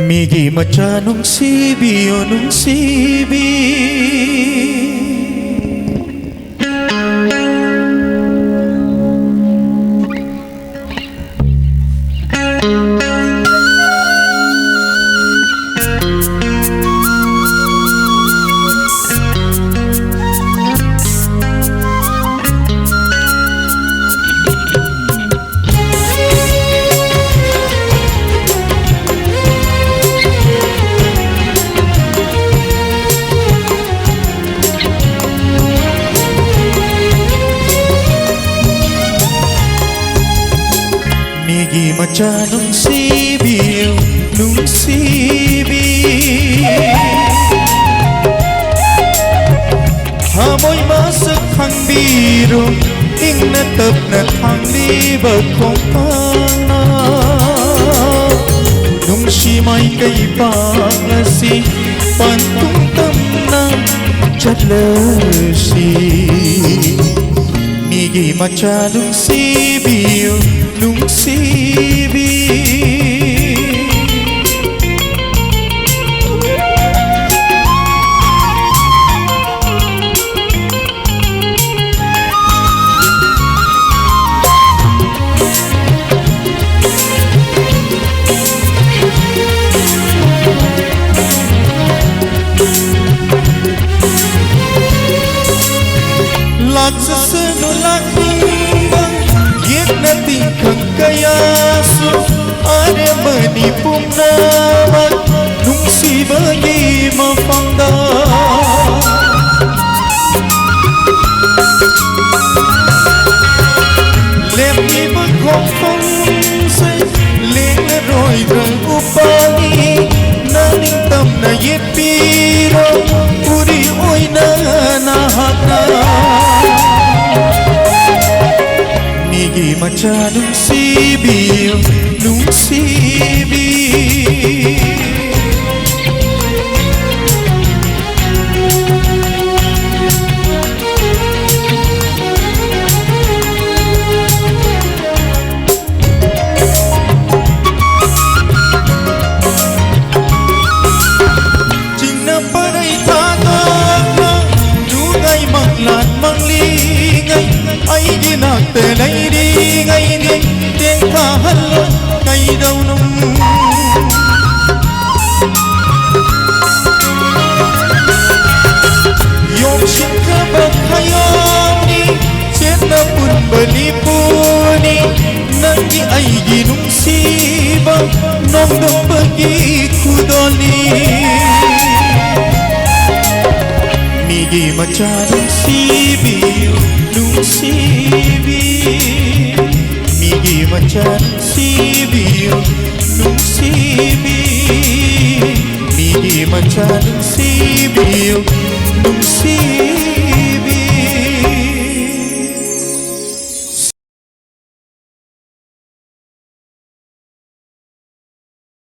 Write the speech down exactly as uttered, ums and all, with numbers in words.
ꯃꯤꯒꯤ ꯃꯆꯥ ꯅꯨꯡꯁꯤꯕꯤꯌꯨ, ꯅꯨꯡꯁꯤꯕꯤ꯫ ꯃꯤꯒꯤ ꯃꯆꯥ ꯅꯨꯡꯁꯤꯕꯤꯌꯨ, ꯅꯨꯡꯁꯤꯕꯤ꯫ ꯊꯃꯣꯏ ꯃꯁꯛ ꯈꯪꯕꯤꯔꯣ, ꯏꯪꯅ ꯇꯞꯅ ꯊꯝꯂꯤꯕ ꯈꯣꯡꯊꯥꯡꯅ꯫ ꯅꯨꯡꯁꯤ ꯃꯥꯏꯀꯩ ꯄꯥꯛꯂꯁꯤ, ꯄꯟꯊꯨꯡ ꯇꯝꯅ ꯆꯠꯂꯁꯤ꯫ ꯃꯤꯒꯤ ꯃꯆꯥ ꯅꯨꯡꯁꯤꯕꯤꯌꯨ, ꯅꯨꯡꯁꯤꯕꯤ꯫ ꯂꯥꯛꯆꯁꯅꯨ ꯂꯥꯛꯅꯤꯡꯕ ꯌꯦꯛꯅ ꯇꯤꯡꯈꯪ ꯀꯌꯥꯁꯨ, ꯑꯔꯦꯝꯕꯅꯤ ꯄꯨꯝꯅꯃꯛ ꯅꯨꯡꯁꯤꯕꯒꯤ ꯃꯐꯝꯗ꯫ ꯂꯦꯞꯂꯤꯕ ꯈꯣꯡꯐꯝꯁꯦ ꯂꯦꯡꯂꯔꯣꯏꯗ꯭ꯔꯥ ꯎꯄꯥꯜꯅꯤ, ꯅꯪ ꯅꯤꯡꯇꯝꯅ ꯌꯦꯠꯄꯤꯔꯣ, ꯎꯔꯤ ꯑꯣꯏꯅ ꯅꯍꯥꯛꯅ꯫ ꯃꯤꯒꯤ ꯃꯆꯥ ꯅꯨꯡꯁꯤꯕꯤꯌꯨ, ꯅꯨꯡꯁꯤꯕꯤ꯫ ꯇꯥꯍꯜꯂꯣ ꯀꯩꯗꯧꯅꯨꯡ꯫ ꯌꯣꯝꯁꯤꯟꯈ꯭ꯔꯕ ꯈꯌꯣꯝꯅꯤ, ꯆꯦꯠꯅ ꯄꯨꯟꯕ ꯂꯤꯄꯨꯅꯤ, ꯅꯪꯒꯤ ꯑꯩꯒꯤ ꯅꯨꯡꯁꯤꯕ ꯅꯣꯡꯗꯝꯕꯒꯤ ꯈꯨꯗꯣꯜꯅꯤ꯫ ꯃꯤꯒꯤ ꯃꯆꯥ ꯅꯨꯡꯁꯤꯕꯤꯌꯨ, ꯅꯨꯡꯁꯤꯕꯤ꯫ ꯃꯤꯒꯤ ꯃꯆꯥ ꯅꯨꯡꯁꯤꯕꯤꯌꯨ, ꯅꯨꯡꯁꯤꯕꯤ꯫ ꯃꯤꯒꯤ ꯃꯆꯥ ꯅꯨꯡꯁꯤꯕꯤꯌꯨ, ꯅꯨꯡꯁꯤ꯫